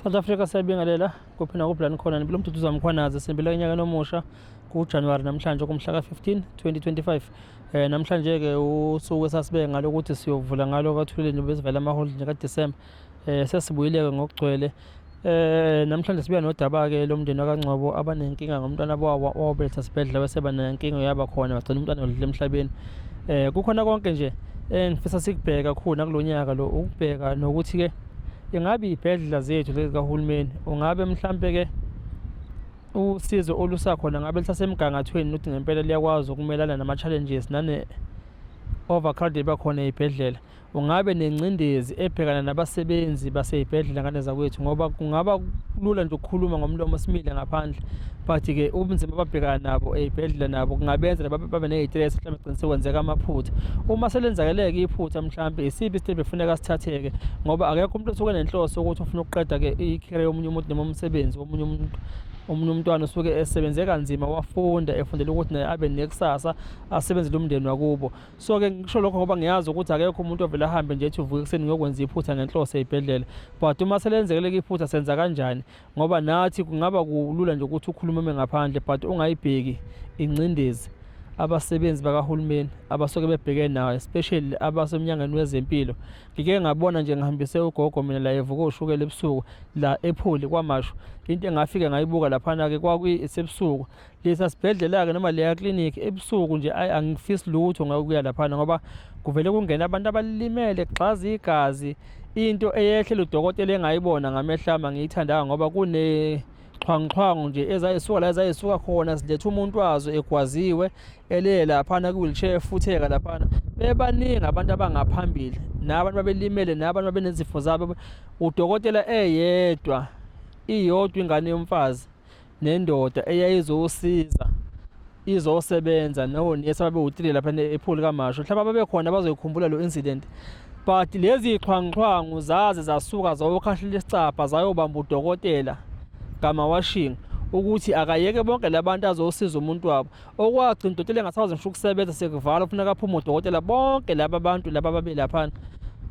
South Africa, siyabingelela kuphi nakuphi la nikhona. Niphila uMduduzi Mkhwanazi. Simbila enyakeni omusha kuJanuwari namhlanje kumhla ka-15 2025. Namhlanje-ke usuku esasibeke ngalo ukuthi siyovula ngalo kaThuleleni besivela amaholidi nje kaDisemba. Sesibuyile-ke ngokugcwele. Namhlanje sibuya nodaba-ke lomndeni wakaNgcobo abanenkinga ngomntwana wawobeletha esibhedlela bese banenkinga yaba khona bagcina umntwana odlula emhlabeni. Kukhona konke nje engifisa sikubheke kakhulu nakulo nyaka lo, ukubheka nokuthi-ke ingabe iy'bhedlela zethu lezi zikahulumeni ungabe mhlampe-ke usizo olusakhona ngabe lisasemgangathweni ukuthi ngempela liyakwazi ukumelana nama-challenges nane-overcrowd ebakhona ey'bhedlela. Ungabe nengcindezi ebhekana nabasebenzi basey'bhedlela, ngane zakwethu, ngoba kungaba lula nje ukukhuluma ngomlomo simile ngaphandle, but-ke ubunzima ababhekana nabo ey'bhedlela nabo kungabenza babe ney'stress, mhlawumbe gcine sekwenzeka amaphutha. Uma selenzakeleke iphutha, mhlawumbe isiphi isitebhu efuneka sithatheke, ngoba akekho umuntu osuke nenhloso ukuthi ufuna ukuqeda-ke i-career yomunye umuntu noma umsebenzi womunye umuntu. Omunye umntwana usuke esebenze kanzima, wafunda, efundela ukuthi naye abe nekusasa, asebenzele umndeni wakubo. So-ke ngisho lokho ngoba ngiyazi ukuthi akekho umuntu ovele ahambe nje ethi uvuka ekuseni ngiyokwenza iphutha ngenhloso ey'bhedlela, but uma selenzekeleke iphutha senza kanjani? Ngoba nathi kungaba kulula nje ukuthi ukhulume ume ngaphandle, but ungayibheki ingcindezi abasebenzi bakahulumeni abasuke bebhekene nayo, especially abasemnyangweni wezempilo. Ngike ngabona nje ngihambise ugogo mina la evuka ushukela ebusuku la ephuli kwaMashu. Into engafike ngayibuka laphana-ke kwakuyisebusuku lesa sibhedlela-ke noma leya klinikhi ebusuku nje, ayi, angifisi lutho ngokuya laphana ngoba kuvele kungena abantu abalimele gxaza igazi. Into eyehlela udokotela engayibona ngamehlo ami angiyithandanga, ngoba kune xhwanguxhwangu nje ezayisuka la ezayisuka khona ziletha umuntu wazo egwaziwe elele laphana kwi-wheelchair, efutheka laphana. Bebaningi abantu abangaphambili nabantu babelimele nabantu babenezifo zabo, udokotela eyedwa, iyodwa ingane yomfazi nendoda eyayizosiza izosebenza nonesi ababewu-3 lapha ephuli kaMashu. Mhlawumbe ababekhona bazoyikhumbula lo incident, but lezi xhwanguxhwangu zaze zasuka zayokhahlela isicabha zayobamba udokotela ngamawashing ukuthi akayeke bonke labantu azosiza umuntu wabo. Okwagcina udokotela engasakwazi ngisho ukusebenza, sekuvalwa, kufuneka aphume udokotela, bonke laba bantu laba babe laphana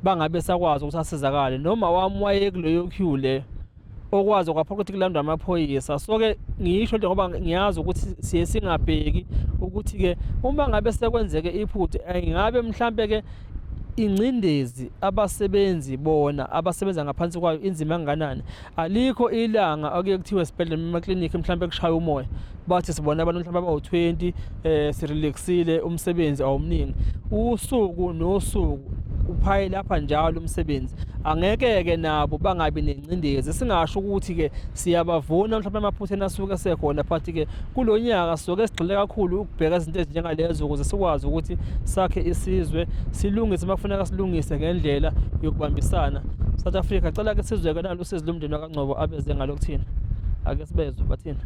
bangabe sakwazi ukuthi asizakale. Noma wami waye kuleyo queue leyo okwazi kwaphoqa ukuthi kulandwe amaphoyisa. So-ke ngisho nje ngoba ngiyazi ukuthi siye singabheki ukuthi-ke uma ngabe sekwenzeke iphutha, ingabe mhlampe-ke ingcindezi abasebenzi bona abasebenza ngaphansi kwayo inzima kangakanani. Alikho ilanga akuye kuthiwe esibhedlela emaklinikhi mhlampe kushaya umoya bathi sibona abantu mhlawumbe abawu-20, sirelaxile, umsebenzi awumningi. Usuku nosuku uphaye lapha njalo umsebenzi. Angeke-ke nabo bangabi nengcindezi. Singasho ukuthi-ke siyabavuna mhlawumbe emaphutheni asuke esekhona, but-ke kulo nyaka sizoke sigxile kakhulu ukubheka izinto ezinjengalezo ukuze sikwazi ukuthi sakhe isizwe, silungise uma kufuneka silungise ngendlela yokubambisana. South Africa, cela-ke sizwe-ke nalo usizi lomndeni wakaNgcobo abeze ngalo kuthina. Ake sibezwe bathini.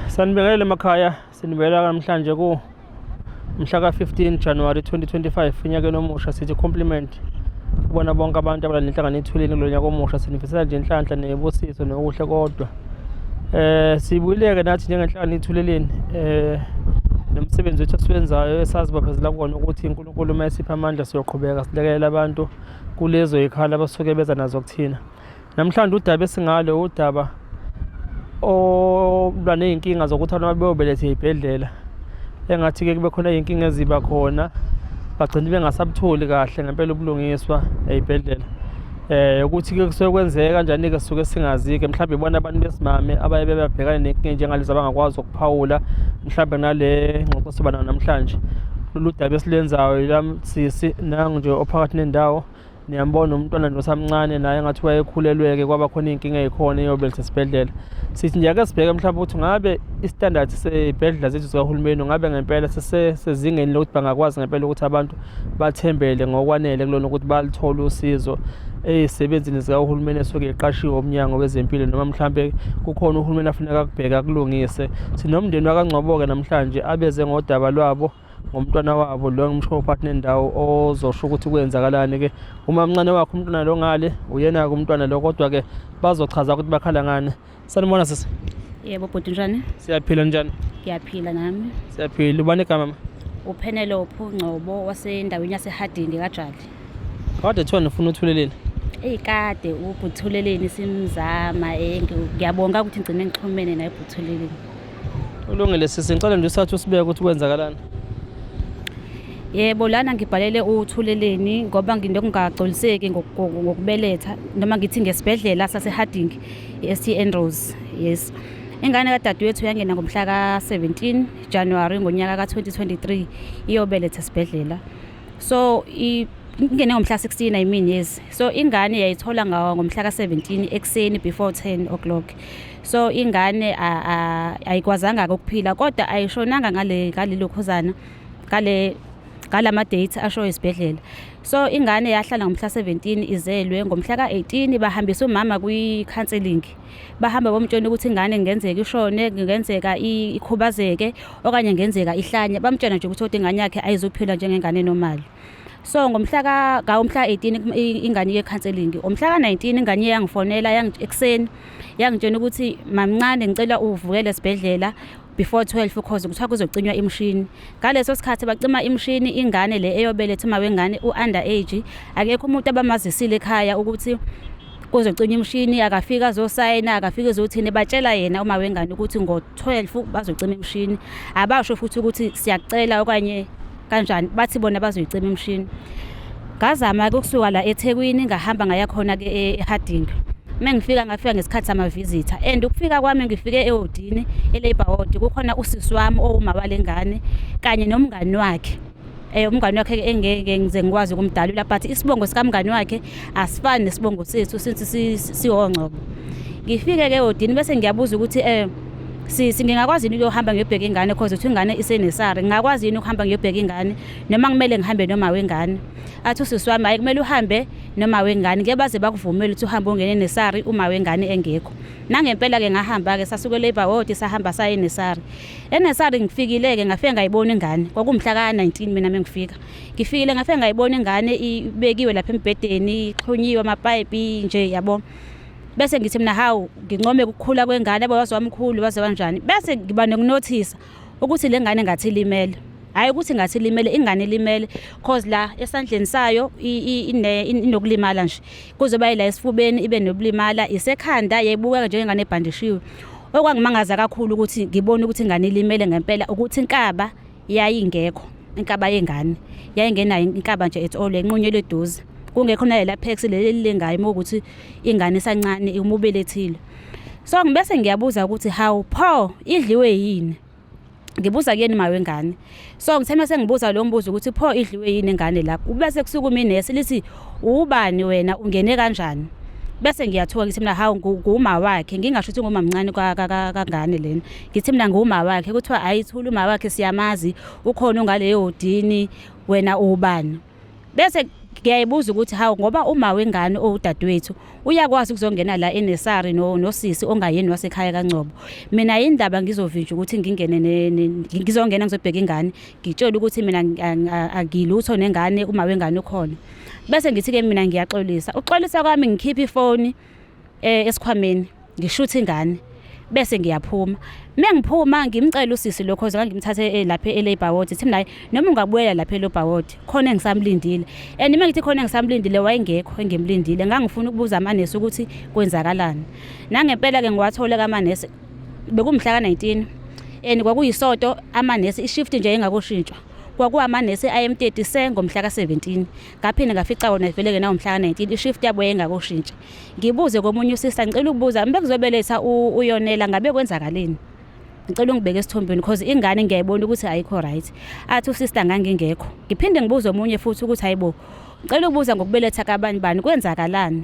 Sanibingelela emakhaya, sinibingelela namhlanje ku mhla ka-15 January 2025 unyakeni omusha. Sithi compliment kubona bonke abantu abalala nenhlangano ethuleni kulo nyaka omusha. Sinifisela nje inhlanhla nebusiso nokuhle kodwa. Sibuyile-ke nathi njengenhlangano ithuleleni nomsebenzi wethu esiwenzayo esazibophezela kuwona ukuthi uNkulunkulu uma esipha amandla siyoqhubeka silekelela abantu kulezo yikhala abasuke beza nazo kuthina. Namhlanje udaba esingalo udaba olwa ney'nkinga zokuthi abantu beyobeletha ey'bhedlela, engathi-ke kube khona iy'nkinga eziba khona bagcine bengasabutholi kahle ngempela ubulungiswa ey'bhedlela. Ukuthi-ke kusuke kwenzeke kanjani-ke sisuke singazi-ke, mhlawumbe ibona abantu besimame abaye bebabhekane nenkinga enjengalezi abangakwazi ukuphawula mhlawumbe nale ngxoxo esiba nayo namhlanje. Lolu daba esilenzayo ila sisi nangu nje ophakathi nendawo, niyambona umntwana nje osamncane naye engathi wayekhulelwe-ke, kwaba khona iy'nkinga ey'khona eyobeletha esibhedlela. Sithi nje ake sibheke mhlawumbe ukuthi ngabe istandard sey'bhedlela zethu zikahulumeni ngabe ngempela sesezingeni lokuthi bangakwazi ngempela ukuthi abantu bathembele ngokwanele kulona ukuthi baluthole usizo ey'sebenzini zikahulumeni esuke iqashiwe umnyango wezempilo, noma mhlampe kukhona uhulumeni afuneka akubheke akulungise. Sinomndeni wakaNgcobo-ke namhlanje abeze ngodaba lwabo ngomntwana wabo lo ngimsho phakathi nendawo ozosho ukuthi kwenzakalani-ke. Uma mncane wakhe umntwana lo ngale uyena-ke umntwana lo, kodwa-ke bazochaza ukuthi bakhala ngani. Sanibona sisi. Yebo bhuti, njani? Siyaphila, njani? Ngiyaphila nami. Siyaphila. Ubani igama ma? uPenelope Ngcobo wasendaweni yaseHarding kaJali. Kade kuthiwa nifuna uThuleleni. Eyi kade ubhuThuleleni simzama ngiyabonga ukuthi ngigcine ngixhumene naye ubhuThuleleni. Ulungile sisi, ngicela nje usathe usibeke ukuthi kwenzakalani. Yebo, lana ngibhalele uThuleleni ngoba nginokungagculiseki ngokubeletha noma ngithi ngesibhedlela saseHarding i-ST Andrews. Yes. Ingane kadadewethu yangena ngomhla ka-17 January ngonyaka ka-2023 iyobeletha esibhedlela. So ingene ngomhla 16, I mean, yes. So ingane yayithola ngawo ngomhla ka-17 ekuseni before 10 o'clock. So ingane ayikwazanga ukuphila kodwa ayishonanga ngale ngalelokhuzana ngale ngalama dates asho esibhedlela. So ingane yahlala ngomhla 17 izelwe, ngomhla ka-18 bahambisa umama kwi-counseling. Bahamba bomtshela ukuthi ingane kungenzeka ishone, kungenzeka ikhubazeke okanye kungenzeka ihlanye. Bamtshela nje ukuthi kodwa ingane yakhe ayizuphila njengengane normal. So ngomhla ka ngawumhla 18 ingane iye counseling. Ngomhla ka-19 ingane yangifonela ekuseni yangitshela ukuthi mamncane, ngicela uvukele esibhedlela before 12 cause kuthiwa kuzocinywa imishini. Ngaleso sikhathi bacima imishini, ingane le eyobeletha, uma wengane u-under age, akekho umuntu abamazisile ekhaya ukuthi kuzocinywa imishini. Akafika azosayina, akafika ezothini, batshela yena uma wengane ukuthi ngo-12 bazocima imishini. Abasho futhi ukuthi siyakucela okanye kanjani, bathi bona bazoyicima imishini. Ngazama-ke ukusuka la eThekwini, ngahamba ngaya khona-ke eHarding. Uma ngifika, ngafika ngesikhathi sama-visitor and ukufika kwami ngifike ewodini, e-labour ward, kukhona usisi wami owuma wale ngane kanye nomngani wakhe. Umngani wakhe engeke ngize ngikwazi ukumdalula, but isibongo sikamngani wakhe asifani nesibongo sethu since siwoNgcobo. Ngifike-ke ewodini bese ngiyabuza ukuthi sisi, ngingakwazi yini ukuyohamba ngiyobheka ingane, cause uthi ingane ise-nursery, ngingakwazi yini ukuhamba ngiyobheka ingane noma kumele ngihambe noma wengane? Athi usisi wami, hayi, kumele uhambe noma wengane, ngeke baze bakuvumele ukuthi uhambe ungene e-nursery uma wengane engekho. Nangempela-ke ngahamba-ke, sasuke e-labour ward sahamba saye e-nursery. E-nursery ngifikile-ke, ngafike ngayibona ingane. Kwakuwumhla ka-19 mina mengifika. Ngifikile ngafike ngayibona ingane ibekiwe lapha embhedeni, ixhunyiwe amapayipi nje, yabo. Bese ngithi mina, hawu, ngincome ukukhula kwengane, yabo, waze wamkhulu, waze wanjani. Bese ngiba nokunothisa ukuthi le ngane ngathi ilimele. Hhayi ukuthi ngathi ilimele, ingane ilimele cause la esandleni sayo inokulimala nje. Kuzoba yila esifubeni ibe nokulimala, isekhanda yayibukeka njengengane ebhandishiwe. Okwangimangaza kakhulu ukuthi ngibone ukuthi ingane ilimele ngempela ukuthi inkaba yayingekho, inkaba yengane. Yayingenayo inkaba nje at all, yayinqunyelwe eduze. Kungekho nalela phekisi leli elilengayo uma kuwukuthi ingane isancane uma ubelethile. So ngibese ngiyabuza ukuthi hawu pho, idliwe yini? Ngibuza kuyena uma wengane. So ngithe mase ngibuza lo mbuzo ukuthi pho idliwe yini ingane lapho, bese kusukuma inesi lithi, ubani wena, ungene kanjani? Bese ngiyathuka, ngithi mina, hawu, nguma wakhe, ngingasho ukuthi ngumamncane kangane lena. Ngithi mina nguma wakhe, kuthiwa ayithula, uma wakhe siyamazi, ukhona ungaleyo wodini, wena ubani? Bese ngiyayibuza ukuthi hawu, ngoba uma wengane owudadewethu uyakwazi ukuzongena la e-nursery nosisi ongayeni wasekhaya kaNgcobo, mina yindaba ngizovinjwa ukuthi ngingene ngizongena ngizobheka ingane, ngitshele ukuthi mina angilutho nengane, uma wengane ukhona? Bese ngithi-ke mina ngiyaxolisa. Ukuxolisa kwami, ngikhiphe ifoni esikhwameni, ngishuthe ingane, bese ngiyaphuma. Mengiphuma ngimcela usisi lokho ngimthathe lapha e-labour ward, thi mina noma ungabuyela lapha e-labour ward, khona engisamlindile. And uma ngithi khona engisamlindile, wayengekho engimlindile. Ngangifuna ukubuza amanesi ukuthi kwenzakalani. Nangempela-ke ngiwathole kamanesi, bekumhla ka-19 and kwakuyisonto, amanesi i-shift nje engakushintshwa. Kwakuwamanesi ayem-30 se ngomhla ka-17, ngaphinde ngafica wona vele-ke nawumhla ka-19 i-shift yabo yayingakushintsha. Ngibuze komunye usista, ngicela ukubuza, bekuzobeletha uYonela, ngabe kwenzakaleni? Ngicela ungibeke esithombeni cause ingane ngiyayibona ukuthi ayikho right. Athi usista, ngangingekho. Ngiphinde ngibuze omunye futhi ukuthi hayibo, ngicela ukubuza ngokubeletha kabani bani, kwenzakalani?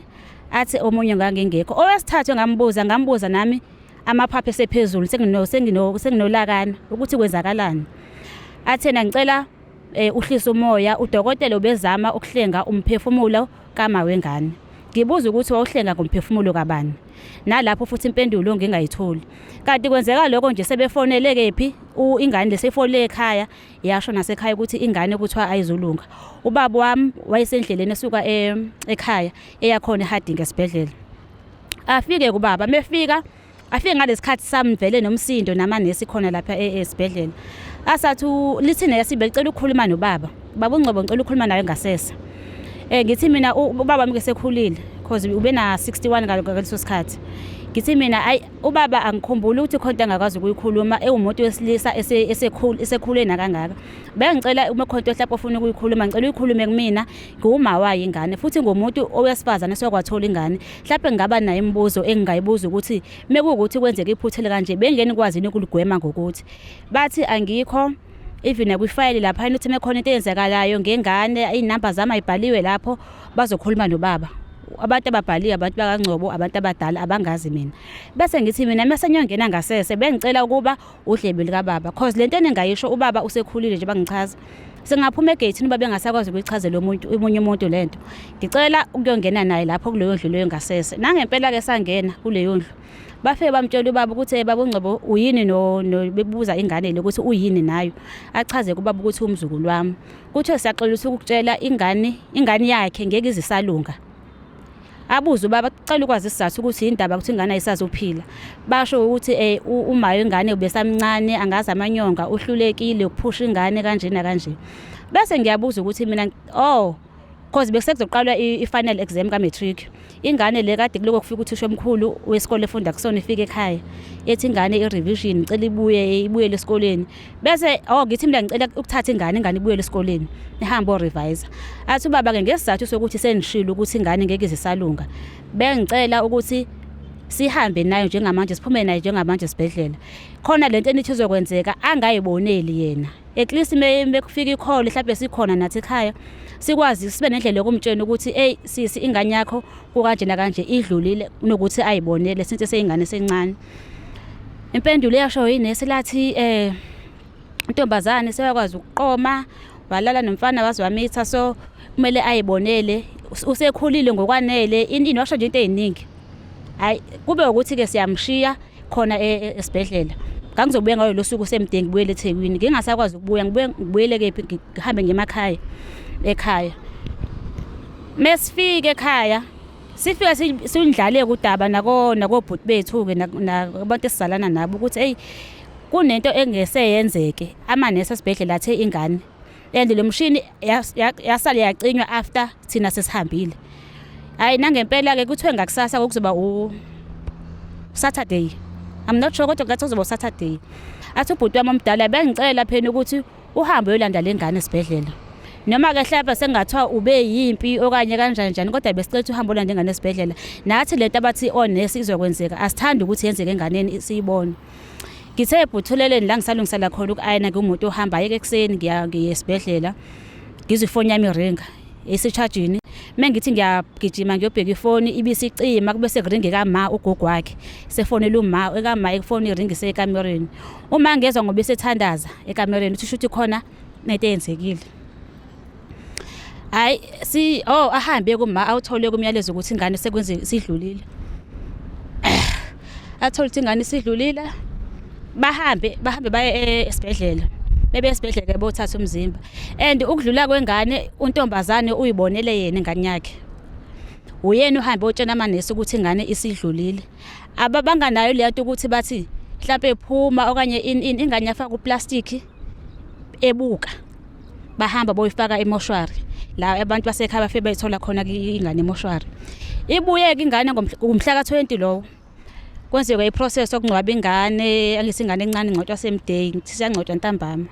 Athi omunye, ngangingekho. Owesithathu engambuza, ngambuza nami amaphaphu esephezulu, senginolakana ukuthi kwenzakalani. Athi yena, ngicela uhlise umoya, udokotela ubezama ukuhlenga umphefumulo kama wengane. Ngibuza ukuthi wawuhlenga ngomphefumulo kabani? Nalapho futhi impendulo ngingayitholi. Kanti kwenzeka lokho nje sebefonele kephi ingane lesefonele ekhaya, yasho nasekhaya ukuthi ingane kuthiwa ayizulunga. Ubaba wami wayesendleleni esuka ekhaya eyakhona eHarding esibhedlela. Afike kubaba, mefika afike ngalesikhathi sami vele nomsindo namanesi khona lapha esibhedlela. Asathi lithi nesi belicela ukukhuluma nobaba. Baba uNgcobo ngicela ukukhuluma naye ngasese. Ngithi mina ubaba wami ke sekhulile cause ube na 61 ngaleso sikhathi. Ngithi mina ayi ubaba angikhumbuli ukuthi khona into angakwazi ukuyikhuluma ewumuntu wesilisa esekhule esekhule nakangaka. Bengicela uma khona into mhlawumbe ofuna ukuyikhuluma ngicela uyikhulume kumina ngiwuma wayo ingane futhi ngumuntu owesifazane sokwathola ingane. Mhlawumbe ngingaba nayo imibuzo engingayibuza ukuthi mekuwukuthi kwenzeka iphutha elikanje bengeke nikwazi yini ukuligwema ngokuthi bathi angikho even nakwifayili lapha ukuthi mekhona into eyenzakalayo ngengane iy'namba zami ayibhaliwe lapho bazokhuluma nobaba abantu ababhaliwe abantu bakaNgcobo abantu abadala abangazi mina bese ngithi mina mase ngiyongena ngasese bengicela ukuba udlebe likababa cause lento eningayisho ubaba usekhulile nje bangichaza singaphuma egeyithini uba bengasakwazi ukuyichazela umuntu omunye umuntu lento ngicela ukuyongena naye lapho kuleyo ndlu leyo ngasese nangempela-ke sangena kuleyo ndlu bafike bamtshela ubaba ukuthi hey baba uNgcobo uyini no, no bebuza ingane le ukuthi uyini nayo achaze kubaba ukuthi umzukulu wami kuthiwe siyaxolisa ukukutshela ingane ingane yakhe ngeke izisalunga abuze ubaba cela ukwazi isizathu ukuthi indaba ukuthi ingane ayisazophila basho ukuthi eh uma ingane ubesamncane angazi amanyonga uhlulekile ukuphusha ingane kanje nakanje bese ngiyabuza ukuthi mina oh cause besekuzoqalwa i-final exam ka-matric ingane le kade kuloko kufika uthisha omkhulu wesikole efunda kusona ifike ekhaya ethi ingane i-revision ngicela ibuye ibuyele esikoleni bese oh ngithi mina ngicela ukuthatha ingane ingane ibuyele esikoleni ihambe o-revise athi ubaba-ke ngesizathu sokuthi senishilo ukuthi ingane ngeke izisalunga bengicela ukuthi sihambe nayo njengamanje siphume nayo njengamanje esibhedlela khona lento enithi izokwenzeka angayiboneli yena at least mekufika ikholo mhlawumbe sikhona nathi ekhaya sikwazi sibe nendlela yokumtshela ukuthi hey sisi ingane yakho kukanje nakanje idlulile kunokuthi ayibonele since seyingane sencane impendulo eyasho yinesi lathi intombazane seyakwazi ukuqoma walala nomfana waze wamitha so kumele ayibonele usekhulile ngokwanele ini washo nje into eziningi hayi kube ukuthi ke siyamshiya khona esibhedlela ngangizobuya ngayo lo suku semde ngibuyele eThekwini ngingasakwazi ukubuya ngibuye ngibuyele kephi ngihambe ngemakhaya ekhaya mesifike ekhaya sifike sindlale kudaba nako nakobhuti bethu ke nabantu esizalana nabo ukuthi hey kunento engese yenzeke amanesi esibhedlela athe ingane and lo mshini yasale yacinywa after thina sesihambile hayi nangempela ke kuthiwe ngakusasa kokuzoba u Saturday I'm not sure kodwa ngathi kuzoba Saturday athi ubhuti wami omdala bengicela phela ukuthi uhambe uyolanda lengane esibhedlela noma ke mhlawumbe sengathiwa ube yimpi okanye kanjani njani kodwa besicela ukuthi uhambe olanda ingane esibhedlela nathi lento abathi onesi izokwenzeka asithandi ukuthi yenzeke enganeni siyibone ngithe ebhuthuleleni la ngisalungisela khona uku-ayina ngiwumuntu ohamba ayeke ekuseni ngiya ngiye esibhedlela ngizwe ifoni yami iringa isishajini uma ngithi ngiyagijima ngiyobheka ifoni ibisicima kube sekuringe kama ugogo wakhe sefonela uma ekama ifoni iringi isekamereni uma ngezwa ngoba esethandaza ekamereni uthi shuthi khona nento eyenzekile hayi si oh ahambe kuma awuthole kumyalezo ukuthi ingane sekwenze sidlulile athole ukuthi ingane isidlulile bahambe bahambe baye esibhedlela bebe esibhedlela bothatha umzimba and ukudlula kwengane untombazane uyibonele yena ingane yakhe uyena uhambe otshena amanesi ukuthi ingane isidlulile ababanganayo le nto ukuthi bathi mhlampe phuma okanye in ingane yafaka uplastic ebuka bahamba boyifaka emoshwari la abantu basekhaya bafike bayithola khona ingane emoshwari ibuye-ke ingane ngomhla ka-20 lowo kwenziwe iprocess yokungcwaba ingane angithi ingane encane ingcwatshwa same day ngithi siyangcwatshwa ntambama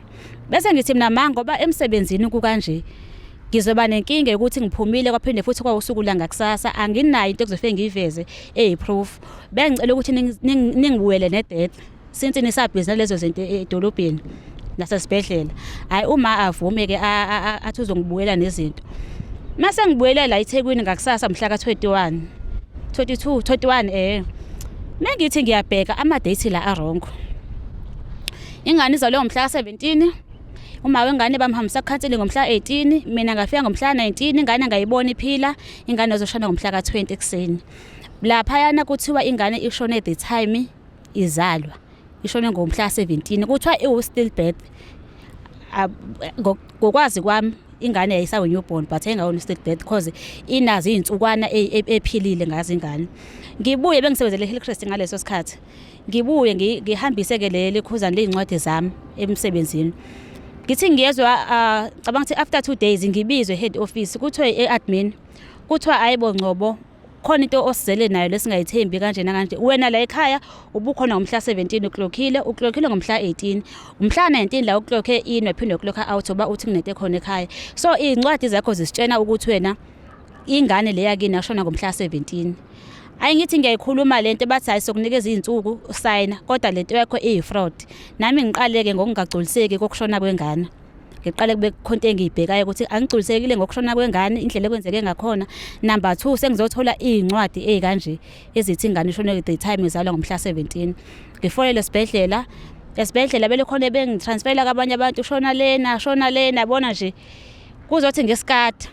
bese ngithi mina ma ngoba emsebenzini kukanje ngizoba nenkinga yokuthi ngiphumile kwaphinde futhi kwawusuku langakusasa anginayo into ekuzofike ngiyiveze eyi-proof bengicela ukuthi ningibuyele ne-death since nisabhizi nalezo zinto edolobheni nasesibhedlela hhayi uma avume-ke athi uzongibuyela nezinto mase ngibuyele la eThekwini ngakusasa mhla ka-21 22 21 mengithi ngiyabheka ama-date la arongo ingane izalwe ngomhla ka-17 uma wengane bamhambisa kukhanseli ngomhla 18 mina ngafika ngomhla 19 ingane ngayibona iphila ingane yazoshona ngomhla ka-20 ekuseni laphayana kuthiwa ingane ishone the time izalwa ishone ngomhla 17 kuthiwa iwu still birth ngokwazi kwami Ingane yayisawu newborn, but yayingawona stillbirth cause inazo iy'nsukwana ephilile ngazo ingane. Ngibuye, bengisebenzele eHillcrest ngaleso sikhathi, ngibuye ngihambise-ke leli khuzane ley'ncwadi zami emsebenzini. Ngithi ngiyezwa, cabanga ukuthi after 2 days ngibizwe head office, kuthiwe e-admin, kuthiwa, "Ayibo Ngcobo, khona into osizele nayo lesingayithembi kanje nakanje. Wena la ekhaya ubukhona ngomhla 17, uklokhile, uklokhile ngomhla 18, umhla 19 la uklokhe in, waphinde uklokha out, uba uthi kunento ekhona ekhaya. So iy'ncwadi zakho zisitshena ukuthi wena ingane leya kini yashona ngomhla 17." Ayi, ngithi ngiyayikhuluma lento, bathi, "Hayi, sokunikeza iy'nsuku sayina, kodwa lento yakho iyi-fraud." Nami ngiqale-ke ngokungagculiseki kokushona kwengane. Ngiqale kube khona into engiyibhekayo ukuthi angigculisekile ngokushona kwengane, indlela ekwenzeke ngakhona. Number two, sengizothola iy'ncwadi ey'kanje ezithi ingane ishone the time izalwa ngomhla 17. Ngifonele esibhedlela, esibhedlela belekhona bengitransfera kwabanye abantu, shona lena, shona lena, bona nje kuzothi ngesikade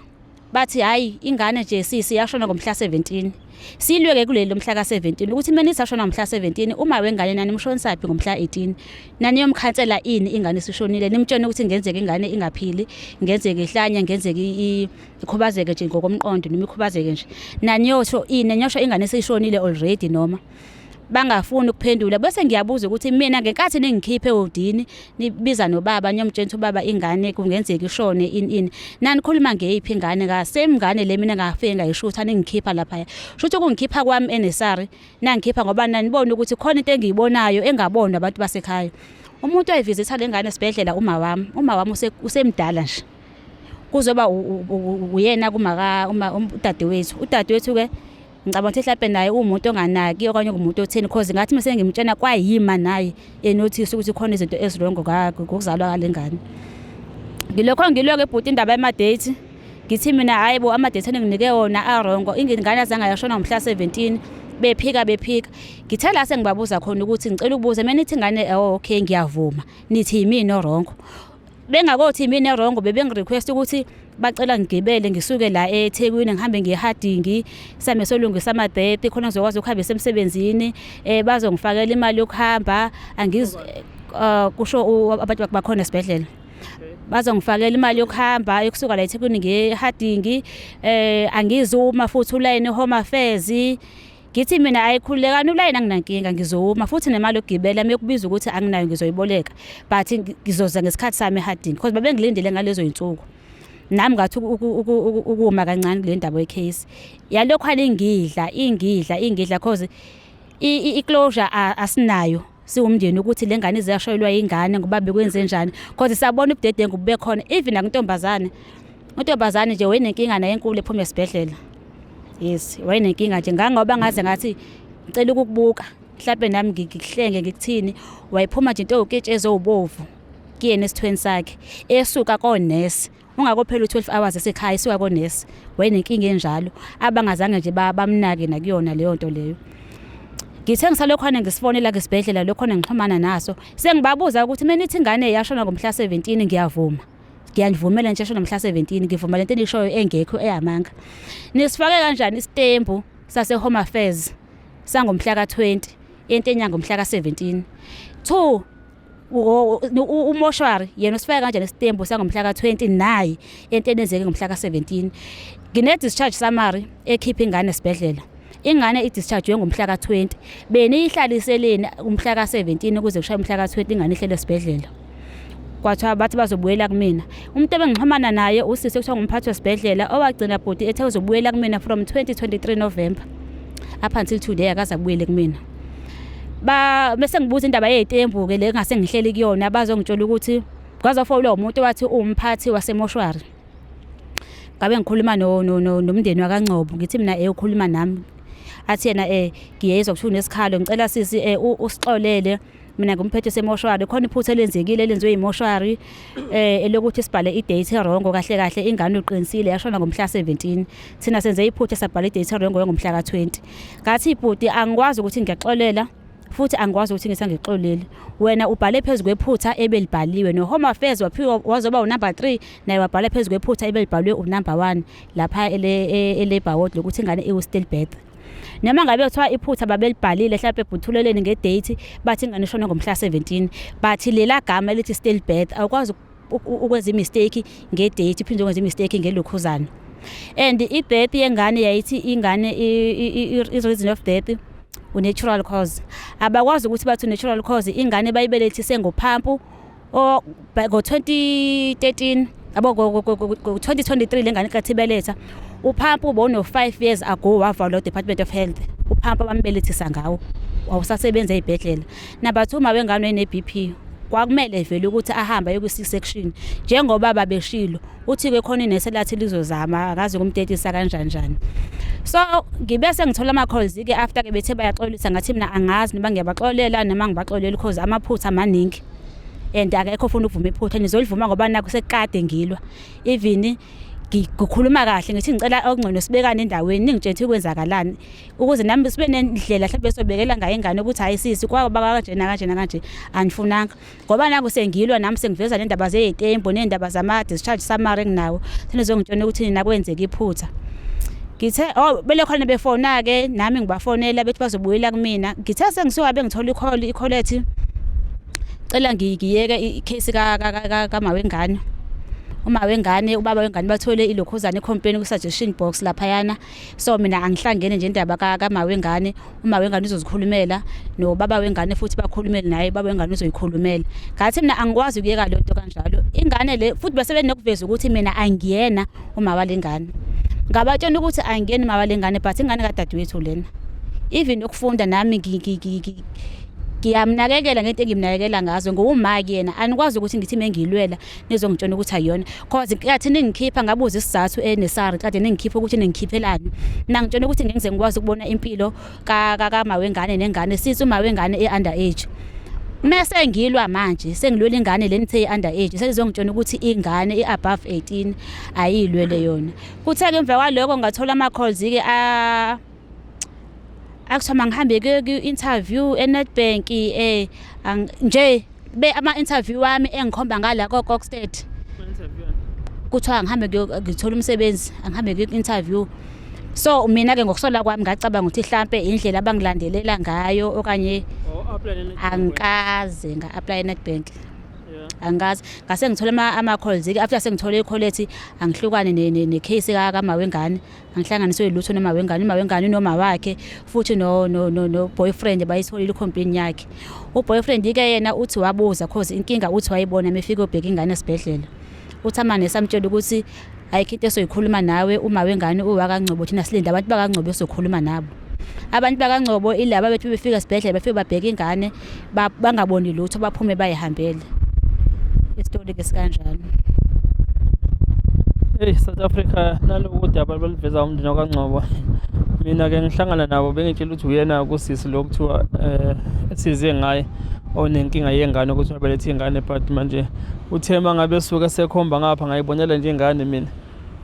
bathi, "Hayi, ingane nje sisi yashona ngomhla 17." Silweke kuleli mhla ka-17 ukuthi mina nithi yashona ngomhla 17, uma wengane nani nimshonisaphi ngomhla 18? Naniyomkhansela ini ingane isishonile? Nimtshene ukuthi ngenzeka ingane ingaphili, ngenzeka ihlanya, ngenzeka ikhubazeke nje ngokomqondo noma ikhubazeke nje. Naniyosho ini? Niyosho ingane isishonile already noma bangafuni ukuphendula. Bese ngiyabuza ukuthi mina ngenkathi ningikhiphe ewodini, nibiza nobaba, niyomtshela ukuthi ubaba ingane kungenzeka ishone, ini ini, nanikhuluma ngeyiphi ingane? Ka same ngane le mina ngafike ngayishutha ningikhipha laphaya. Shuthi ukungikhipha kwami enesari nangikhipha ngoba nanibona ukuthi khona into engiyibonayo engabonwa abantu basekhaya. Umuntu oyivizitha le ngane esibhedlela uma wami, uma wami usemdala nje, kuzoba uyena kumaka uma udadewethu. Udadewethu-ke ngicabanga ukuthi mhlawumbe naye uwumuntu onganaki okanye ungumuntu otheni, cause ngathi mase ngimtshena kwayima naye enothisa ukuthi khona izinto ezi-wrong ngokuzalwa kale ngane. Ngilokho ngilokho ebhuti indaba yama-date, ngithi mina, "Hayi bo, ama-date eninginike wona a-wrong, ingane azange yashona ngomhla 17." Bephika, bephika. Ngithe la sengibabuza khona ukuthi ngicela ukubuza, mina nithi ingane, oh, okay, ngiyavuma, nithi yimina o-wrong. Bengakothi yimina e-wrong, bebengirequest ukuthi bacela ngigibele ngisuke la eThekwini ngihambe ngiye eHarding, same solungisa ama-date khona ngizokwazi ukuhambisa emsebenzini, bazongifakela imali yokuhamba. Angiz kusho abantu bakhona esibhedlela bazongifakela imali yokuhamba ekusuka la eThekwini ngiye eHarding, angizuma futhi ulayini Home Affairs. Ngithi mina, "Ayikhululekani ulayini, anginankinga, ngizowuma futhi nemali yokugibela mekubiza ukuthi anginayo ngizoyiboleka, but ngizoza ngesikhathi sami eHarding," because babengilindele ngalezo yinsuku. Nami ngathi ukuma kancane kule ndaba ye-case yalokhwana ingidla, ingidla, ingidla, cause i-closure asinayo siwumndeni ukuthi le ngane iziyashoyelwa ingane ngoba bekwenze njani, cause siyabona ubudedengu bube khona even nakuntombazane. Untombazane nje wayenenkinga naye enkulu ephuma esibhedlela. Yes, wayenenkinga nje ngangoba ngaze ngathi ngicela ukukubuka mhlawumbe nami ngikuhlenge ngikuthini, wayephuma nje into ewuketshezi owubovu kuyena esithweni sakhe esuka konesi ungakophela u-12 hours esekhaya esuka konesi. Wayenenkinga enjalo abangazange nje bamnake nakuyona leyo nto leyo. Ngithe ngisalokhwana ngisifonela ngesibhedlela lokhona ngixhumana naso, sengibabuza ukuthi mina nithi ingane yashona ngomhla 17, ngiyavuma, ngiyanivumela nje yashona ngomhla 17, ngivuma lento enishoyo engekho eyamanga. Nisifake kanjani isitembu sase Home Affairs sangomhla ka-20 into enyanga ngomhla ka-17? Two, umoshwari yena usifake kanjani isitembu sangomhla ka-20 naye into enenzeke ngomhla ka-17? Ngine-discharge summary ekhipha ingane esibhedlela. Ingane i-discharge ngomhla ka-20, beniyihlaliseleni umhla ka-17 ukuze kushaye umhla ka-20 ingane ihlele esibhedlela? Kwathiwa bathi bazobuyela kumina. Umuntu ebengixhumana naye usisi ekuthiwa ngumphathi wesibhedlela owagcina bhuti ethe uzobuyela kumina from 2023 November up until today akaze abuyele kumina. Ba bese ngibuza indaba yezitembu-ke le ngase ngihleli kuyona, bazongitshela ukuthi kwazofonelwa umuntu owathi uwumphathi wasemoshwari. Ngabe ngikhuluma nomndeni wakaNgcobo, ngithi mina, ukhuluma nami, athi yena, "Ngiyezwa kuthiwa unesikhalo, ngicela sisi usixolele. Mina ngumphethe semoshwari, khona iphutha elenzekile elenziwe yimoshwari elokuthi sibhale i-date wrong. Kahle kahle ingane uqinisile yashona ngomhla 17, thina senze iphutha sabhala i-date wrong ngomhla ka-20." Ngathi, "Ibhuti, angikwazi ukuthi ngiyaxolela futhi angikwazi ukuthi ngisangixoleli. Wena ubhale phezu kwephutha ebelibhaliwe no-Home Affairs, waphiwa wazoba unumber 3, naye wabhala phezu kwephutha ebelibhalwe unumber 1 lapha ele-labour ward lokuthi ingane iwu-stillbirth. Noma ngabe kuthiwa iphutha babelibhalile mhlawumbe ebhuthuleleni ngedate, bathi ingane ishone ngomhla 17, but lela gama elithi stillbirth awukwazi ukwenza i-mistake nge-date, uphinde ukwenza i-mistake ngelokhuzana. And i-death yengane yayithi ingane i-reason of death u-natural cause. Abakwazi ukuthi bathi u-natural cause ingane bayibelethise ngophampu ngo-2013 abo ngo-2023 le ngane kathi ibeletha uphampu bono-5 years ago wavalwa Department of Health. Uphampu abambelethisa ngawo awusasebenza ey'bhedlela. Number 2, uma wengane ene-BP kwakumele vele ukuthi ahambe aye kwi-C-section njengoba babeshilo. Uthi-ke khona inesi elathi lizozama akazi ukumtetisa kanjani njani. So ngibe sengithola ama-calls-ke after-ke bethe bayaxolisa, ngathi mina angazi noma ngiyabaxolela noma ngibaxoleli cause amaphutha maningi and akekho ofuna ukuvuma iphutha. Nizolivuma ngoba nakhu sekukade ngilwa, even ngikhuluma kahle ngithi ngicela okungcono sibekane endaweni ningitshele ukuthi kwenzakalani ukuze nami sibe nendlela mhlawumbe sobekela ngayo ingane ukuthi hayi sisi kwaba kanje nakanje nakanje, anifunanga ngoba naku sengilwa nami sengiveza nendaba zey'tembu ney'ndaba zama-discharge summary enginawo, senizongitshela ukuthi nina kwenzeka iphutha. Ngithe oh bele khona befona-ke nami ngibafonela bethi bazobuyela kumina. Ngithe sengisuka bengithola i-call, i-call ethi cela ngiyeke i-case kama wengane. Uma wengane, ubaba wengane bathole ilokhuzana i-complaint ku-suggestion box laphayana. So mina angihlangene nje indaba kama wengane. Uma wengane uzozikhulumela nobaba wengane futhi bakhulumele naye, ubaba wengane uzoyikhulumela. Ngathi mina angikwazi ukuyeka le nto kanjalo. Ingane le futhi bese benokuveza ukuthi mina angiyena uma walengane. Ngabatshela ukuthi angiyena uma walengane but ingane kadadewethu lena. Even ukufunda nami ngiyamnakekela ngento engimnakekela ngazo ngowuma kuyena, anikwazi ukuthi ngithi mengilwela nizongitshela ukuthi ayiyona cause nkathi ningikhipha ngabuza isizathu enesari kade ningikhipha ukuthi ningikhiphelani, nangitshela ukuthi ngeke ngize ngikwazi ukubona impilo kama wengane nengane since uma wengane e-under age. Mese ngilwa manje sengilwela ingane le nithe i-under age, senizongitshela ukuthi ingane i-above 18 ayilwele yona. Kuthe-ke emva kwaloko ngathola ama-calls-ke a akuthiwa mangihambe ku-interview eNedbank nje be ama-interview wami engikhomba ngala ko-Kokstad, kuthiwa ngihambe ngithola umsebenzi, angihambe ku-interview. So mina-ke ngokusola kwami ngacabanga ukuthi hlampe indlela abangilandelela ngayo okanye angikaze nga-apply eNedbank, angikaze. Ngase ngithola ama-calls-ke after sengithole i-call ethi angihlukane ne-case kama wengane, angihlanganiswe lutho noma wengane, uma wengane unoma wakhe futhi no no no, no boyfriend bayitholile i-complaint yakhe. U-boyfriend ke yena uthi wabuza cause inkinga uthi wayibona mefika obheka ingane esibhedlela. Uthi amane samtshela ukuthi ayikho into esoyikhuluma nawe, uma wengane uwakaNgcobo, thina silinde abantu bakaNgcobo esokhuluma nabo. Abantu bakaNgcobo ilaba bethu befika esibhedlela befike babheka ingane bangaboni lutho baphume bayihambele. Isitori ke sikanjalo. Hey South Africa, naloku daba baliveza umndeni wakwaNgcobo. Mina ke ngihlangana nabo bengitshela ukuthi uyena kusisi lo kuthiwa esize ngaye onenkinga yengane ukuthi wabeletha ingane, but manje uthe mangabe esuke sekhomba ngapha ngayibonela nje ingane mina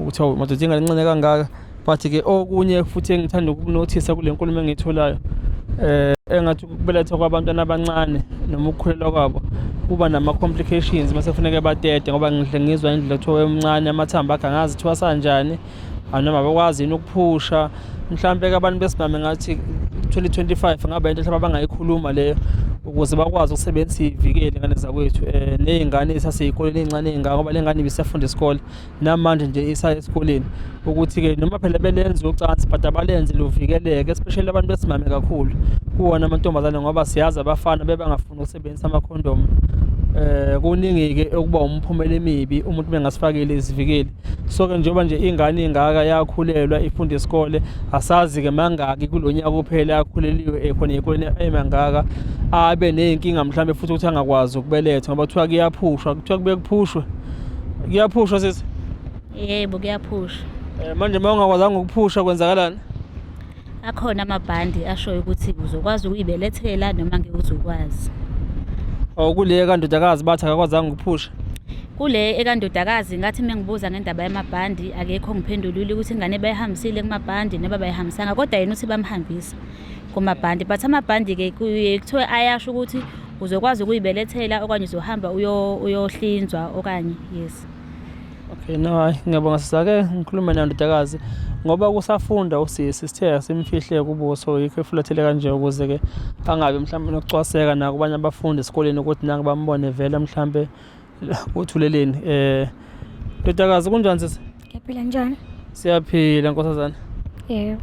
ukuthi awu madoda ingane encane kangaka. But ke okunye futhi engithanda ukunothisa kule nkulumo engiyitholayo engathi ukubelethwa kwabantwana abancane noma ukukhulelwa kwabo kuba nama-complications mase kufuneke batete, ngoba ngihle ngizwa indlela kuthiwa emncane amathambo akhe angazi kuthiwa sanjani noma bakwazi yini ukuphusha. Mhlampe-ke abantu besimame ngathi 2025 ngaba into mhlawumbe abangayikhuluma leyo ukuze bakwazi ukusebenzisa iy'vikeli ngane zakwethu ney'ngane ey'sasey'koleni ey'ncane ey'ngaka, ngoba le ngane ibisafunda isikole namanje nje isaya esikoleni, ukuthi-ke noma phela belenza ucansi but abalenze luvikeleke, especially abantu besimame kakhulu kuwona amantombazane, ngoba siyazi abafana bebangafuni ukusebenzisa amakhondomu. Kuningi-ke okuba umphumela emibi umuntu bengasifakile izivikeli. So-ke njengoba nje ingane ingaka yakhulelwa ifunda isikole, asazi-ke mangaki kulo nyaka kuphela yakhuleliwe ekhona ey'koleni emangaka, abe ney'nkinga mhlawumbe futhi ukuthi angakwazi ukubeletha ngoba kuthiwa kuyaphushwa, kuthiwa kube kuphushwe. Kuyaphushwa sisi? Yebo, kuyaphushwa. Manje uma ungakwazanga ukuphusha kwenzakalani? Akhona amabhandi ashoyo ukuthi uzokwazi ukuyibelethela noma ngeke uzokwazi. Oh, kule kandodakazi bathi akakwazanga ukuphusha. Kule ekandodakazi ngathi mengibuza ngendaba yamabhandi akekho ngiphendulile ukuthi ingane bayihambisile kumabhandi noma bayihambisanga, kodwa yena uthi bamhambisa kumabhandi, but amabhandi-ke kuthiwe ayasho ukuthi uzokwazi ukuyibelethela okanye uzohamba uyohlinzwa okanye yes. Okay, no hayi ngiyabonga sisake ngikhulume nayo ndodakazi ngoba kusafunda usisi, sithe asimfihle kubuso yikho efulathele kanje ukuze ke angabi mhlawumbe nokucwaseka nakubanye abafundi esikoleni ukuthi nange bambone vele mhlawumbe Uthuleleni ndodakazi, kunjani sisi? Ngiyaphila, njani? Siyaphila, nkosazana. Yebo.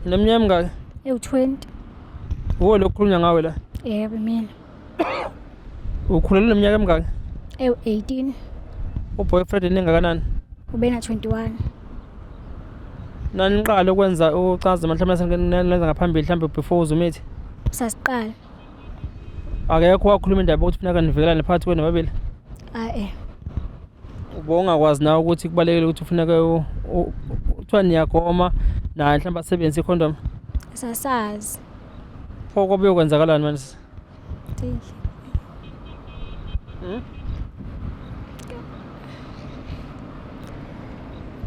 Uneminyaka emingaki? Ewu-20. Uwe lo kukhulunywa ngawe la? Yebo, mina. Ukhulelwe neminyaka emingaki? Ewu-18. Uboyfriend ningakanani? Ube na-21. Naniqala ukwenza ucansi mhlawumbe nenza ngaphambili, mhlawumbe before uzumithi? Sasiqala. Akekho wakhuluma indaba yokuthi funeka nivikelane phakathi kwenu nobabili? A-e. Ubongakwazi nawe ukuthi kubalulekile ukuthi ufuneke kuthiwa niyagoma naye mhlawumbe asebenzise ikhondom? Sasazi. Pho kwabe kwenzakalani manje? Cile.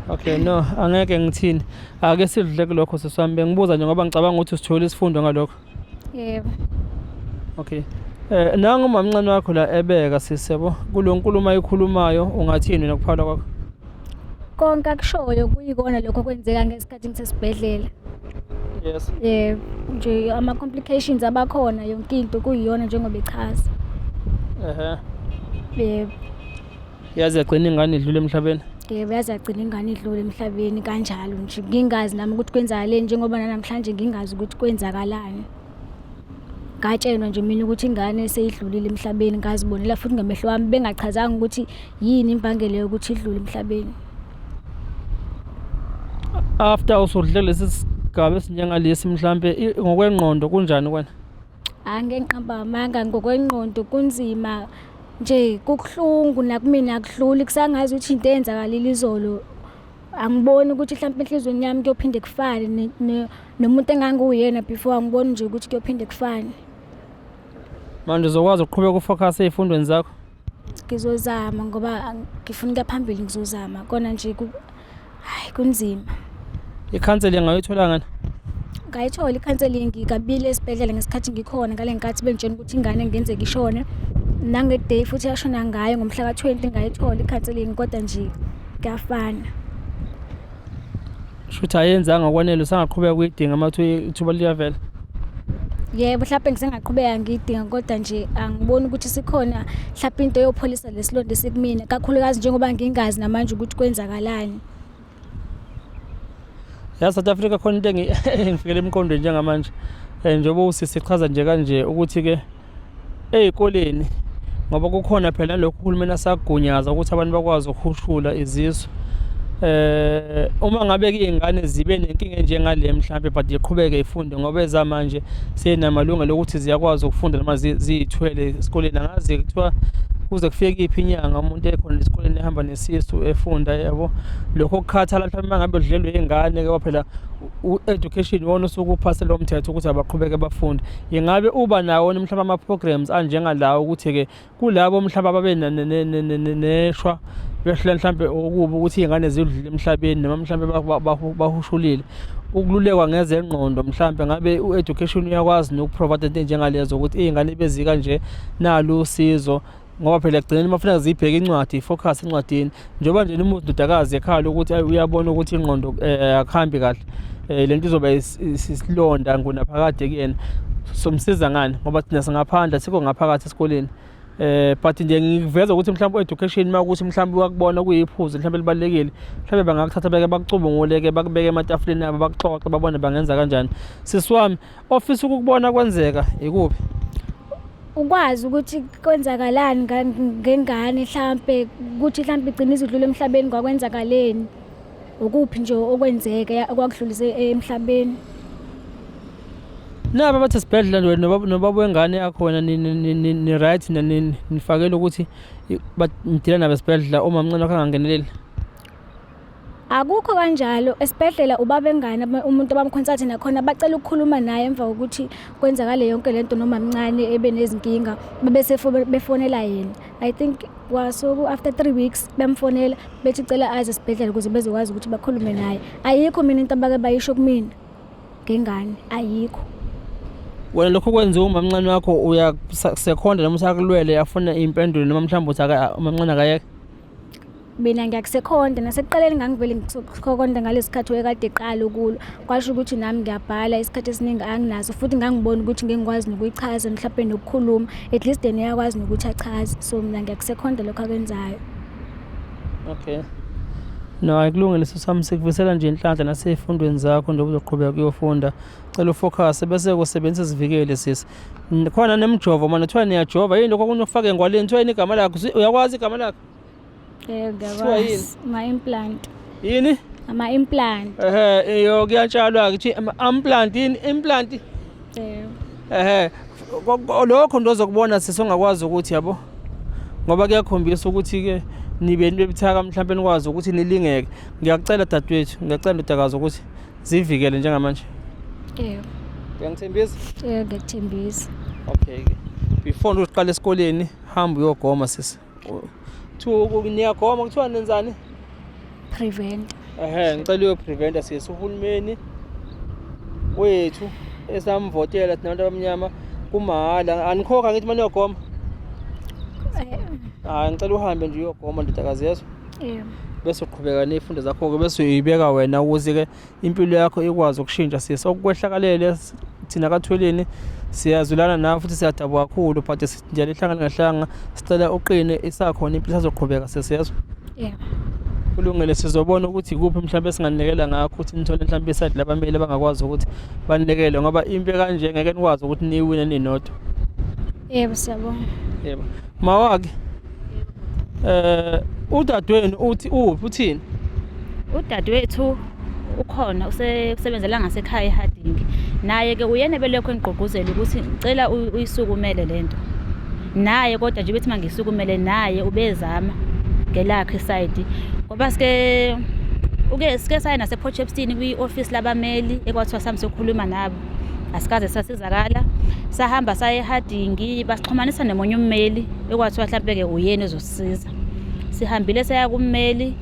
Okay, no, angeke ngithini. Ake sidlule kulokho, sisi wami. Bengibuza nje ngoba ngicabanga ukuthi usithola isifundo ngalokho. Yebo. Okay. Nangu umamncane wakho la ebeka, sisi, yabo. Kulo nkulumo ayikhulumayo ungathini wena kuphawula kwakho? Konke akushoyo kuyikona lokho okwenzeka ngesikhathi ngisesibhedlela. Yebo, nje ama-complications abakhona, yonke into kuyiyona njengoba echaza. Yebo. Yaze yagcina ingane idlule emhlabeni. Yebo, yaze yagcina ingane idlule emhlabeni kanjalo nje. Ngingazi nami ukuthi kwenzakaleni, njengoba nanamhlanje ngingazi ukuthi kwenzakalani. Ngatshelwa nje mina ukuthi ingane seyidlulile emhlabeni, ngazibonela futhi ngamehlo wami, bengachazanga ukuthi yini imbangela yokuthi idlule emhlabeni. After usudlule lesi sigaba esinjengalesi, mhlambe ngokwengqondo kunjani kwena? Angeke ngiqamba amanga, ngokwengqondo kunzima nje, kubuhlungu nakumina, akudluli, kusangazi ukuthi into eyenzakalile izolo. Angiboni ukuthi mhlawumpe enhliziyweni yami kuyophinde kufane nomuntu engangiwuyena before, angiboni nje ukuthi kuyophinde kufane. Manje uzokwazi ukuqhubeka ufocus ey'fundweni zakho? Ngizozama ngoba ngifuna ukuya phambili, ngizozama. Kona nje hayi, kunzima. I-counselling awuyithola ngani? Ngayithola i-counselling kabili esibhedlela ngesikhathi ngikhona, ngale nkathi bengitshena ukuthi ingane ngenzeka ishone. Nange-day futhi yashona ngayo ngomhla ka-20 ngayithola i-counselling, kodwa nje kuyafana. Shuthi ayenzanga ngokwanele, usangaqhubeka ukuyidinga uma kuthiwa ithuba liyavela? Yebo, mhlawumbe ngisengaqhubeka ngiyidinga, kodwa nje angiboni ukuthi sikhona mhlawumbe into yopholisa lesilonda esikumina, kakhulukazi njengoba ngingazi namanje ukuthi kwenzakalani. Ya, South Africa, khona into engifikele emqondweni njengamanje. Njengoba usisi chaza nje kanje ukuthi-ke ey'koleni, ngoba kukhona phela nalokhu uhulumeni asagunyaza ukuthi abantu bakwazi ukuhushula izisu. Uma ngabe ke iy'ngane zibe nenkinga enjengale mhlampe, but iqhubeke ifunde ngoba ezamanje sey'namalungelo okuthi ziyakwazi ukufunda noma ziy'thwele esikoleni. Angazi kuthiwa kuze kufike kuyiphi inyanga umuntu ekhona esikoleni ehamba nesisu efunda, yabo. Lokho kukhathala mhlawumbe uma ngabe udlelwe iy'ngane ngoba phela u-education iwona osuke uphase lo mthetho ukuthi abaqhubeke bafunde. Ingabe uba nawo mhlawumbe ama-programs anjengalawo ukuthi-ke kulabo mhlawumbe ababe neshwa behlula mhlawumbe okubi ukuthi iy'ngane zidlule emhlabeni noma mhlawumbe bahushulile, ukululekwa ngezengqondo, mhlawumbe ngabe u-education uyakwazi nokuprovide into enjengalezo ukuthi iy'ngane bezikanje nalo usizo, ngoba phela ekugcineni uma kufuneka ziyibheke incwadi, ifocus encwadini, njengoba nje umuzi ndodakazi ekhala ukuthi uyabona ukuthi ingqondo akuhambi kahle, lento izoba isilonda ngunaphakade kuyena, somsiza ngani ngoba thina singaphandle, asikho ngaphakathi esikoleni. But nje ngikuveza ukuthi mhlawumbe education uma ukuthi mhlawumbe uyakubona kuyiphuzu mhlawumbe libalulekile, mhlawumbe bangakuthatha beke bakucubungule-ke, bakubeke ematafuleni abo, bakuxoxe, babone bangenza kanjani. Sisi wami, ofisa ukukubona kwenzeka ikuphi? Ukwazi ukuthi kwenzakalani ngengane, mhlampe ukuthi mhlampe igcine izidlula emhlabeni, kwakwenzakaleni, ukuphi nje okwenzeka okwakudlulise emhlabeni. Naba bathi esibhedlela wena nobaba wengane yakho, wena ni-right, nifakele ukuthi nidila nabo esibhedlela, umamncane wakho angangeneleli? Akukho kanjalo esibhedlela, ubaba engane umuntu abamconsult nakhona bacela ukukhuluma naye emva kokuthi kwenzakale yonke lento nomamncane ebe nezinkinga, bese befonela yena. I think kwasoku after 3 weeks bemfonela bethi cela aze esibhedlela ukuze bezokwazi ukuthi bakhulume naye. Ayikho mina into abake bayisho kumina ngengane, ayikho. Wena lokho kwenziwa umamncane wakho uyasekhonda noma usakulwele afuna impendulo, noma mhlawumbe uthi umamncane akayeke? Mina ngiyakusekhonda, nasekuqaleni ngangivele ngikusekhonda ngalesi khathi wayekade eqala ukulwa. Kwasho ukuthi nami ngiyabhala, isikhathi esiningi anginaso futhi ngangibona ukuthi ngeke ngikwazi nokuyichaza mhlawumbe nokukhuluma. At least yena uyakwazi nokuthi achaze. So mina ngiyakusekhonda lokho akwenzayo. Okay. No, ayikulungile sisami, sikufisela nje inhlanhla nasey'fundweni zakho njengoba uzoqhubeka kuyofunda. Cela ufocus bese kusebenzisa izivikeli sisi. Khona nemijovo manje kuthiwa niyajova yini lokho okunye okufake engwaleni, kuthiwa yini igama lakho? Uyakwazi igama lakho? Yebo, Kuthiwa yini? ngiyakwazi. Ama-implant. Yini? Ama-implant. Ehhe, iyo kuyatshalwa ke implant, yini implant? Yebo. Ehhe, lokho nto ozokubona sisi ongakwazi ukuthi yabo. Ngoba kuyakhombisa ukuthi ke nibe nibebuthaka mhlawumbe nikwazi ukuthi nilingeke. Ngiyakucela dadewethu, ngiyacela ndodakazi ukuthi zivikele njengamanje. Yebo. Uyangithembisa? Yebo, ngiyakuthembisa. Okay ke. Before uqala esikoleni, hamba uyogoma sisi. Kuthiwa niyagoma, kuthiwa nenzani? Prevent. Ehhe, ngicela uyopreventa sisi. Uhulumeni wethu esamvotela thina abantu abamnyama kumahhala. Anikhokha ngithi manje uyogoma? Hayi, ngicela uhambe nje uyogoma ndodakazi, yezwa? Yebo. Bese uqhubeka ney'fundo zakho-ke, bese uyibeka wena ukuze-ke impilo yakho ikwazi ukushintsha sisi. Okukwehlakalele thina kaThweleni siyazwelana nawe futhi siyadabuka kakhulu, but njalo ihlangana ngehlanga, sicela uqine, isakhona impilo isazoqhubeka sisi, yezwa? Yebo. Kulungile, sizobona ukuthi ikuphi mhlawumbe esinganikela ngakho ukuthi nithole mhlawumbe isayidi labameli abangakwazi ukuthi banikele, ngoba impi kanje ngeke nikwazi ukuthi niyiwine ninodwa. Yebo, siyabonga. Yebo. Mawake, udadewenu uthi uphi, uthini? Udadewethu ukhona, usebenzela ngasekhaya eHarding. Naye ke uyena belokhu engigqugquzela ukuthi ngicela uyisukumele lento. Naye kodwa nje bethi mangisukumele, naye ubezama ngelakhe side, ngoba sike uke sike saya nase Port Shepstone kwi-office labameli ekwathiwa sami sokhuluma nabo, asikaze sasizakala. Sahamba saye eHarding, basixhumanisa nomunye ummeli ekwathiwa mhlampe ke uyena ozosisiza. Sihambile saya kummeli,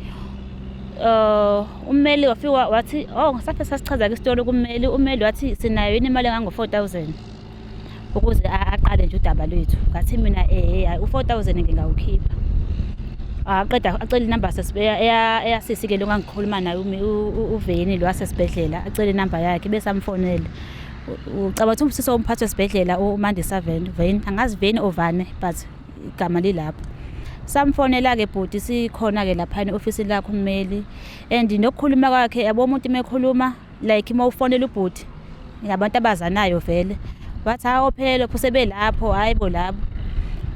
ummeli wafika wathi, oh, safe sasichaza ke isitori kummeli. Ummeli wathi sinayo yini imali engango 4000 ukuze aqale nje udaba lwethu. Ngathi mina u4000 ngingawukhipha. Aqeda acela inamba eyasisi ke lo ngangikhuluma naye, uVeni lo wasesibhedlela, acela inamba yakhe bese amfonele. Ucabanga ukuthi umsisi womphathi wesibhedlela uMandisa Veni, angazi Veni ovane, but igama lilapho. Samfonela ke bhuti, sikhona ke lapha e-ofisini lakhe ummeli, and nokukhuluma kwakhe, yabo, umuntu mekhuluma like uma ufonela ubhuti ngabantu abazanayo vele, wathi hayi, ophelo sebelapho, hayi bo labo.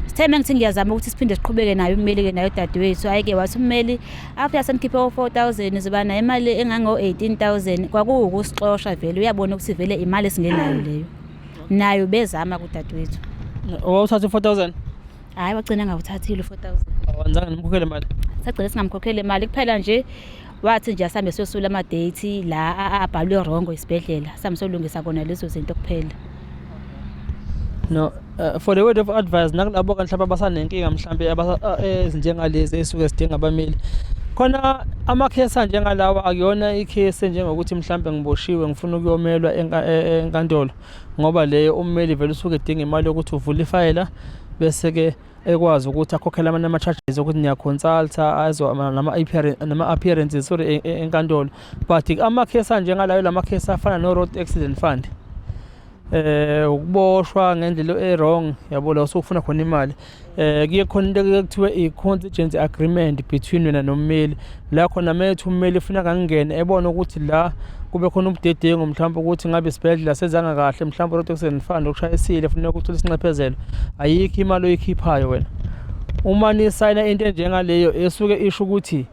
Sithe mengithi ngiyazama ukuthi siphinde siqhubeke naye ummeli ke naye udadewethu, hayi ke wathi ummeli after senikhiphe o4000 ziba nayo imali engango 18000. Kwakuwukusixosha vele, uyabona ukuthi vele imali esingenayo leyo, nayo bezama kudadewethu. Wawuthatha u-4000? Hayi, wagcina ngawuthathile u4000. Awenzanga nimkhokhele imali? Sagcina singamkhokheli imali kuphela nje, wathi nje asambe siyosula ama-date la abhalwe wrong isibhedlela, sambe siyolungisa kona lezo zinto kuphela. No, for the word of advice nakulabo ke mhlawumbe abasanenkinga mhlawumbe ezinjengalezi esuke zidinga abameli. Khona amakhesi anjengalawa akuyona ikhesi njengokuthi mhlawumbe ngiboshiwe ngifuna ukuyomelwa enkantolo, ngoba leyo ummeli vele usuke edinga imali yokuthi uvule ifayela bese ke ekwazi ukuthi akhokhele amanye ama-charges okuthi niyaconsulta azo nama-appearances, sorry, enkantolo. But amakhesi anjengalayo, la makhesi afana no-Road Accident Fund, ukuboshwa ngendlela e-wrong, yabo, la usufuna khona imali, kuye khona into ekuthiwa i-contingency agreement between wena nommeli, la khona methu ummeli ufuna kangene ebone ukuthi la kube khona ubudedengu mhlawumbe ukuthi ngabe isibhedlela senzanga kahle, mhlawumbe Road Accident Fund okushayisile funeka uthole isinxephezelo. Ayikho imali oyikhiphayo wena uma nisayina into enjengaleyo, esuke isho ukuthi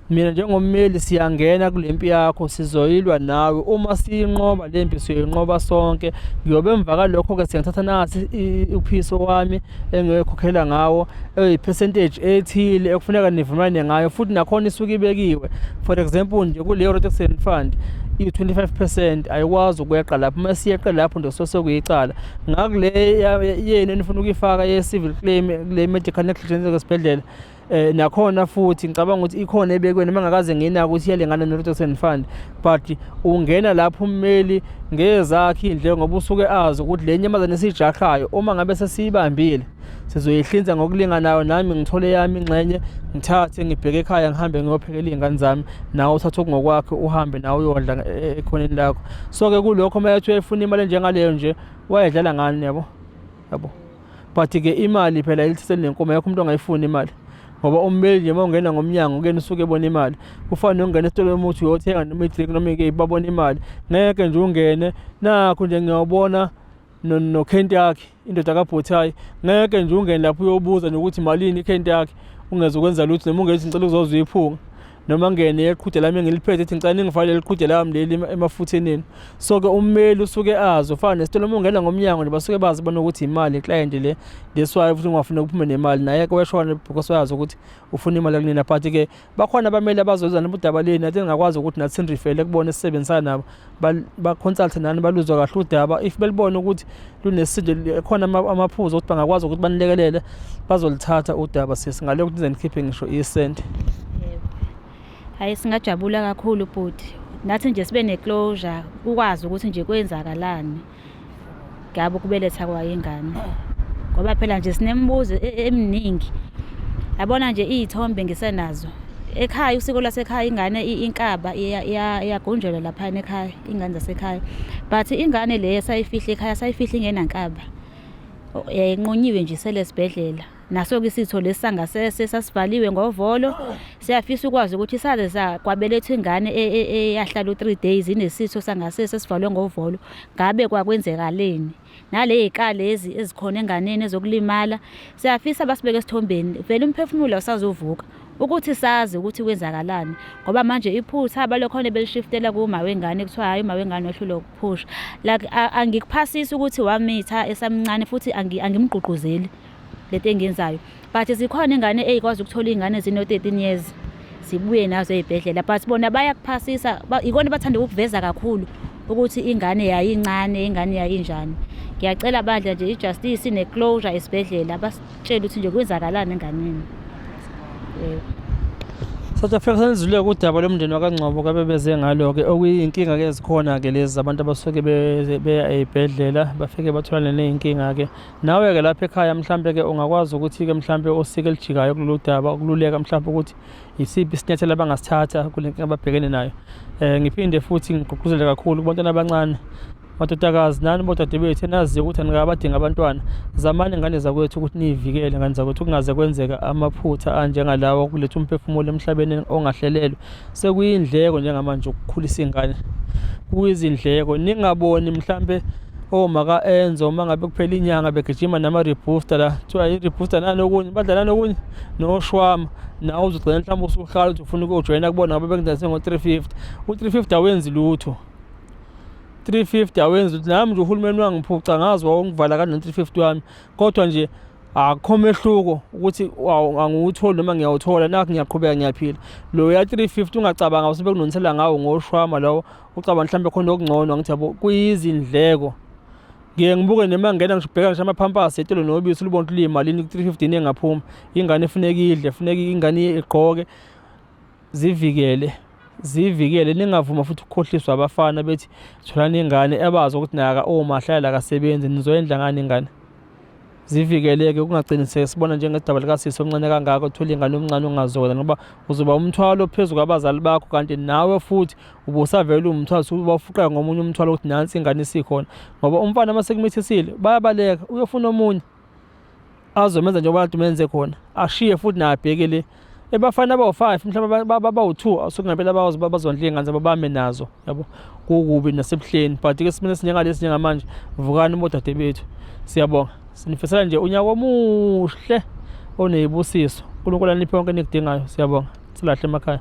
mina njengommeli siyangena kule mpi yakho, sizoyilwa nawe. Uma siyinqoba le mpi, siyoyinqoba sonke. Ngiyobe emva kalokho-ke siyangithatha nasi uphiso wami engiyokhokhela ngawo eyi-percentage ethile ekufuneka nivumelane ngayo, futhi nakhona isuke ibekiwe. For example nje, kuleyo Road Accident Fund iyi-25%, ayikwazi ukweqa lapho. Uma siyeqe lapho nje sekuyicala. Ngakule yenu enifuna ukuyifaka ye-civil claim, kule medical negligence esibhedlela. Nakhona futhi ngicabanga ukuthi ikhona ebekwe noma ngakaze nginaka ukuthi iyalingana no-Road Fund, but ungena lapho ummeli ngezakhe iy'ndleko ngoba usuke azi ukuthi le nyamazane esiyijahayo uma ngabe sesiyibambile sizoyihlinza ngokulinganayo, nami ngithole yami ingxenye, ngithathe ngibheke ekhaya, ngihambe ngiyophekela iy'ngane zami, nawe uthathe okungokwakho uhambe nawe uyodla ekhoneni lakho. So-ke kulokho uma ethi uyayifuna imali enjengaleyo nje wayedlala ngani, yabo yabo. But-ke imali phela ilithiseni nenkomo yakho, umuntu angayifuni imali ngoba ummeli nje uma ungena ngomnyango kuyena usuke ebona imali. Kufana nokungena esitolo umuthi uyothenga noma i-drink noma ikephi, babona imali. Ngeke nje ungene nakho nje ngiyawubona noKentucky indoda kaBhothayi, ngeke nje ungene lapho uyobuza nje ukuthi malini iKentucky, ungeze ukwenza lutho, noma ungethi ngicela ukuzozwa iphunga, noma ngene eqhude lami engiliphethe ethi ngicela ningifakele liqhude lami leli emafutheni enu. So-ke ummeli usuke azi, ufana nesitolo uma ungena ngomnyango nje basuke bazi bona ukuthi imali client le, that's why futhi ungafuni uphume nemali naye-ke weshona because wayazi ukuthi ufuna imali kunina. But-ke bakhona abameli abazoza nobudaba leni, nathi ngingakwazi ukuthi nathi sinirifele kubona esisebenzisana nabo, ba-consulte nani, baluzwa kahle udaba. If belibona ukuthi lunesisindo, khona amaphuzu ukuthi bangakwazi ukuthi banilekelele, bazolithatha udaba sisi ngale ukuthi nize nikhiphe ngisho isenti. Yebo. Hayi, singajabula kakhulu bhuti, nathi nje sibe ne-closure, ukwazi ukuthi nje kwenzakalani ngabe ukubeletha kwayo ingane, ngoba phela nje sinemibuzo eminingi. Yabona nje iy'thombe ngisenazo ekhaya, usiko lwasekhaya, ingane inkaba iyagunjelwa laphayana ekhaya, iy'ngane zasekhaya. But ingane le esayifihla ekhaya, sayifihla ingenankaba, yayinqunyiwe nje isele esibhedlela. Naso-ke isitho lesi sangasese sasivaliwe ngovolo. Siyafisa ukwazi ukuthi saze kwabelethwa ingane eyahlala u-3 days inesitho sangasese esivalwe ngovolo, ngabe kwakwenzekaleni? Naley'ka lezi ezikhona enganeni ezokulimala, siyafisa basibeke esithombeni, vele umphefumulo awusazovuka ukuthi sazi ukuthi kwenzakalani, ngoba manje iphutha balokhona belishiftela kuma wengane, kuthiwa hhayi uma wengane wehlulwa ukuphusha. Like angikuphasisi ukuthi wamitha esamncane, futhi angimgqugquzeli lento engiyenzayo, but zikhona ingane ey'kwazi ukuthola iy'ngane zino-13 years zibuye nazo ey'bhedlela, but bona bayakuphasisa, ikona bathanda ukukuveza kakhulu ukuthi ingane yayincane, ingane yayinjani. Ngiyacela bandla nje i-justice ne-closure esibhedlela, basitshele ukuthi nje kwenzakalani enganeni. Yebo. South Africa, senizwile udaba lomndeni wakaNgcobo kabebeze ngalo-ke, okuyinkinga-ke ezikhona-ke lezi zabantu abasuke beya ey'bhedlela bafike batholane ney'nkinga-ke. Nawe-ke lapha ekhaya mhlampe-ke ungakwazi ukuthi-ke mhlampe osike elijikayo kulolu daba, ukululeka mhlampe ukuthi yisiphi isinyathelo abangasithatha kule nkinga ababhekene nayo. Ngiphinde futhi ngigqugquzele kakhulu kubantwana abancane, madodakazi nani bodadewethu enaziyo ukuthi anikabadingi abantwana, zamani ngane zakwethu ukuthi niyivikele ngane zakwethu, kungaze kwenzeka amaphutha anjengalawa okuletha umphefumulo emhlabeni ongahlelelwe. Sekuyindleko njengamanje ukukhulisa ingane, kuyizindleko. Ningaboni mhlampe omaka Enzo uma ngabe kuphela inyanga begijima nama-rebooster la, kuthiwa i-rebooster nanokunye, badla nanokunye noshwama, nawe uzogcina mhlawumbe usuhlala ukuthi ufuna ukuyojoyina kubona ngoba bekudayise ngo-350. U-350 awenzi lutho, 350 awenzi lutho. Nami nje uhulumeni wangiphuca, ngazi wawungivala kanje no-350 wami, kodwa nje akukho mehluko ukuthi angiwutholi noma ngiyawuthola, nakho ngiyaqhubeka ngiyaphila. Lo ya 350 ungacabanga usebe kunonisela ngawo ngoshwama lowo, ucabanga mhlawumbe khona okungcono, angithi yabo, kuyizindleko. Ngiye ngibuke noma ngingena ngibheka ngisho amaphampasi etolo nobisi ulubona ukuthi liyimalini ku-350 engaphuma. Ingane efuneka idle, funeka ingane igqoke, zivikele, zivikele, ningavuma futhi ukukhohliswa abafana bethi tholani ingane, abazi ukuthi naka omahlala akasebenzi, nizoyendla ngani ingane. Zivikeleke, kungagcini sesibona njengesidaba likasisi omncane kangaka uthole ingane omncane ungazona, ngoba uzoba umthwalo phezu kwabazali bakho, kanti nawe futhi ubusavele umthwalo, usubafuqeka ngomunye umthwalo ukuthi nansi ingane isikhona, ngoba umfana uma sekumithisile bayabaleka, uyofuna omunye azomenza njengoba kade umenze khona, ashiye futhi naye abheke le ebafana abawu-5 mhlawumbe abawu-2 asuke ngempela bazondla iy'ngane zabo bame nazo, yabo. Kukubi nasebuhleni, but ke esimeni esinjengalesi njengamanje, vukani bodade bethu. Siyabonga, sinifisela nje unyaka omuhle oney'busiso, uNkulunkulu aniphe konke enikudingayo. Siyabonga, silahle emakhaya.